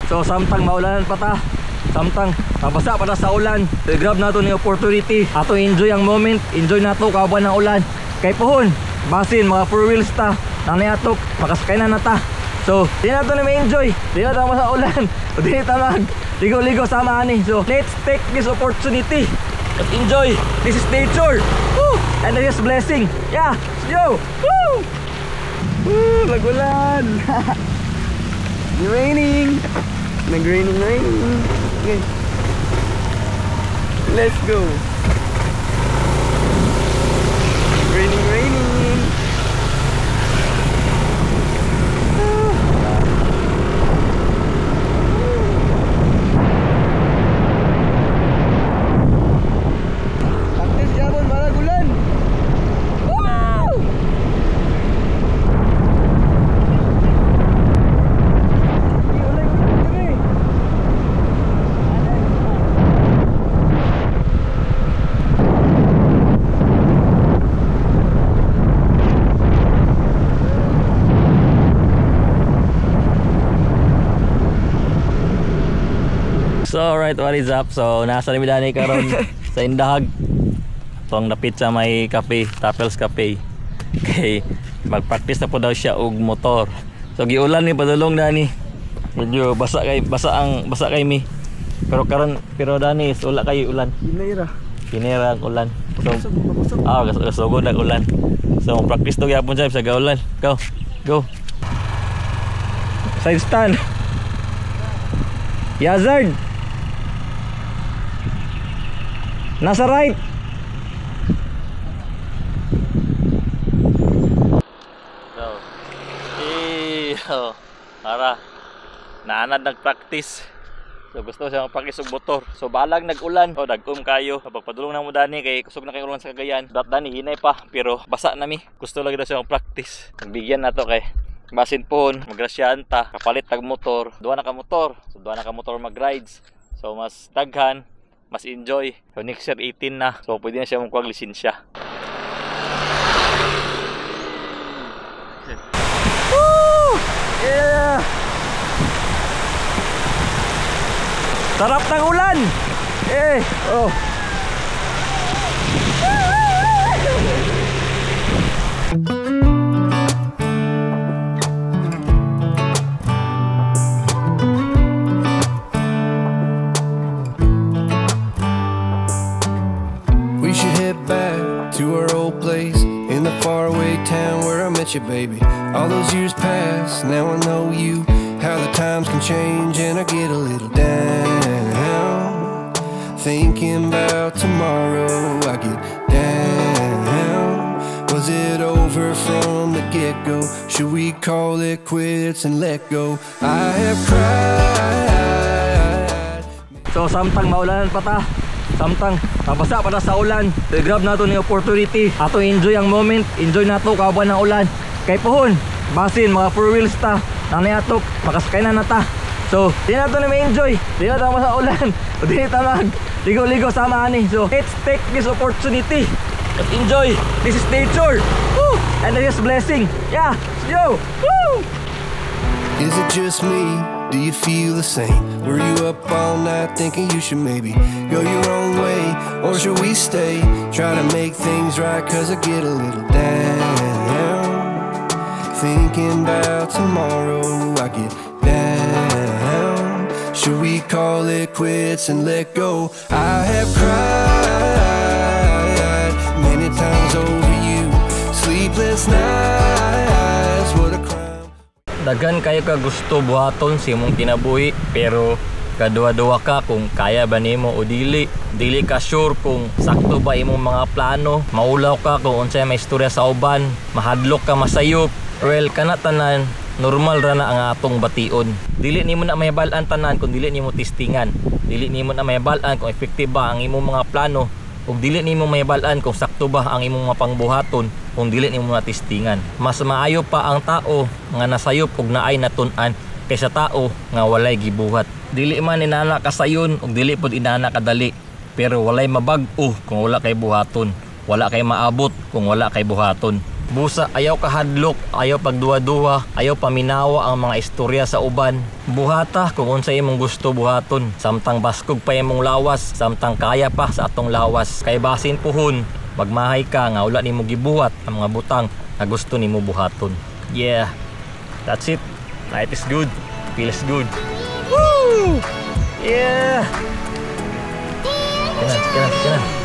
So samtang maulanan pa ta, samtang mabasa pa ta sa ulan, so grab nato ni opportunity. Ato enjoy ang moment, enjoy nato kauban ng ulan. Kay pohon, basin mga four wheels ta, nanay atok, makasakay na na ta. So di nato na ma-enjoy, di na ta sa ulan, di ta mag ligo-ligo sama ani. So let's take this opportunity. Let's enjoy. This is nature. Woo! And this is blessing. Yeah, let's go. Woo! Woo, magulan. Raining. Nag-raining, raining. Okay. Let's go. Raining, raining. Practice yabon, maragulan. Wow! So alright, what is up? So nasa nami dani karon sa Indahag. Itong napit sa may cafe, Tapels Cafe. Okay, mag-practice na po daw siya og motor. So giulan ni padulong dani. Medyo basa kay basa kay mi. Pero karon pero dani is wala kayo ulan. Hinayra. Hinayra ang ulan. So gasugod ang ulan. So practice to gyapon siya sa gaulan. Go. Go. Side stand. Yazard. Nasa right. Go. Iyo. Para naanad nagpractice. So gusto siya magpractice og motor. So balag nag-ulan. O dagkom kayo. Pagpadulong na mo dani kay kusog na kay ulan sa Cagayan. Dat dani hinay pa pero basa na mi. Gusto lagi daw siya magpractice. Nagbigyan na to kay basin pohon, magrasyahan ta, kapalit tag motor, duha na ka motor. So duha na ka motor mag-rides. So mas daghan, mas enjoy. So next year 18 na. So pwede na siya magkuha lisensya. Woo! Yeah! Sarap ng ulan. Eh, oh. We should head back to our old place in the faraway town where I met you, baby. All those years passed, now I know you, how the times can change, and I get a little down thinking about tomorrow. I get down. Was it over from the get-go? Should we call it quits and let go? I have cried. So samtang maulanan pa ta, samtang mabasa pa ta sa ulan, so grab nato ni opportunity. Ato enjoy ang moment, enjoy nato kauban ng ulan. Kay pohon, basin mga four wheels ta, nanay atok, makasakay na na ta. So di nato na ma-enjoy, di na ta sa ulan, di ta mag ligo-ligo sama ani. So let's take this opportunity. Let's enjoy. This is nature. Woo! And this is blessing. Yeah, let's go. Woo! Is it just me? Do you feel the same? Were you up all night thinking you should maybe go your own way? Or should we stay? Try to make things right, cause I get a little down thinking about tomorrow. I get down. Should we call it quits and let go? I have cried many times over you. Sleepless nights, what a crime. Daghan kayo ka gusto buhaton sa imong kinabuhi, pero kaduwa-duwa ka kung kaya ba nimo o dili. Dili ka sure kung sakto ba imong mga plano. Maulaw ka kung unsay may istorya sa uban, mahadlok ka masayop. Well, kana tanan normal ra na ang atong bation. Dili nimo na mahibal-an tanan kung dili nimo testingan. Dili nimo na mahibal-an kung effective ba ang imong mga plano, ug dili nimo mahibal-an kung sakto ba ang imong mga pangbuhaton kung dili nimo na testingan. Mas maayo pa ang tao nga nasayop ug naay natun-an kaysa tao nga walay gibuhat. Dili man inana kasayon ug dili pod inana kadali, pero walay mabag-o kung wala kay buhaton. Wala kay maabot kung wala kay buhaton. Busa ayaw kahadlok, ayaw pagduwa-duwa, ayaw paminawa ang mga istorya sa uban. Buhata kung unsa imong gusto buhaton. Samtang baskog pa imong lawas, samtang kaya pa sa atong lawas. Kay basin puhon, magmahay ka nga wala nimo gibuhat ang mga butang nga gusto nimo buhaton. Yeah. That's it. Life is good. Feels good. Woo! Yeah! Kanan, kanan, kanan.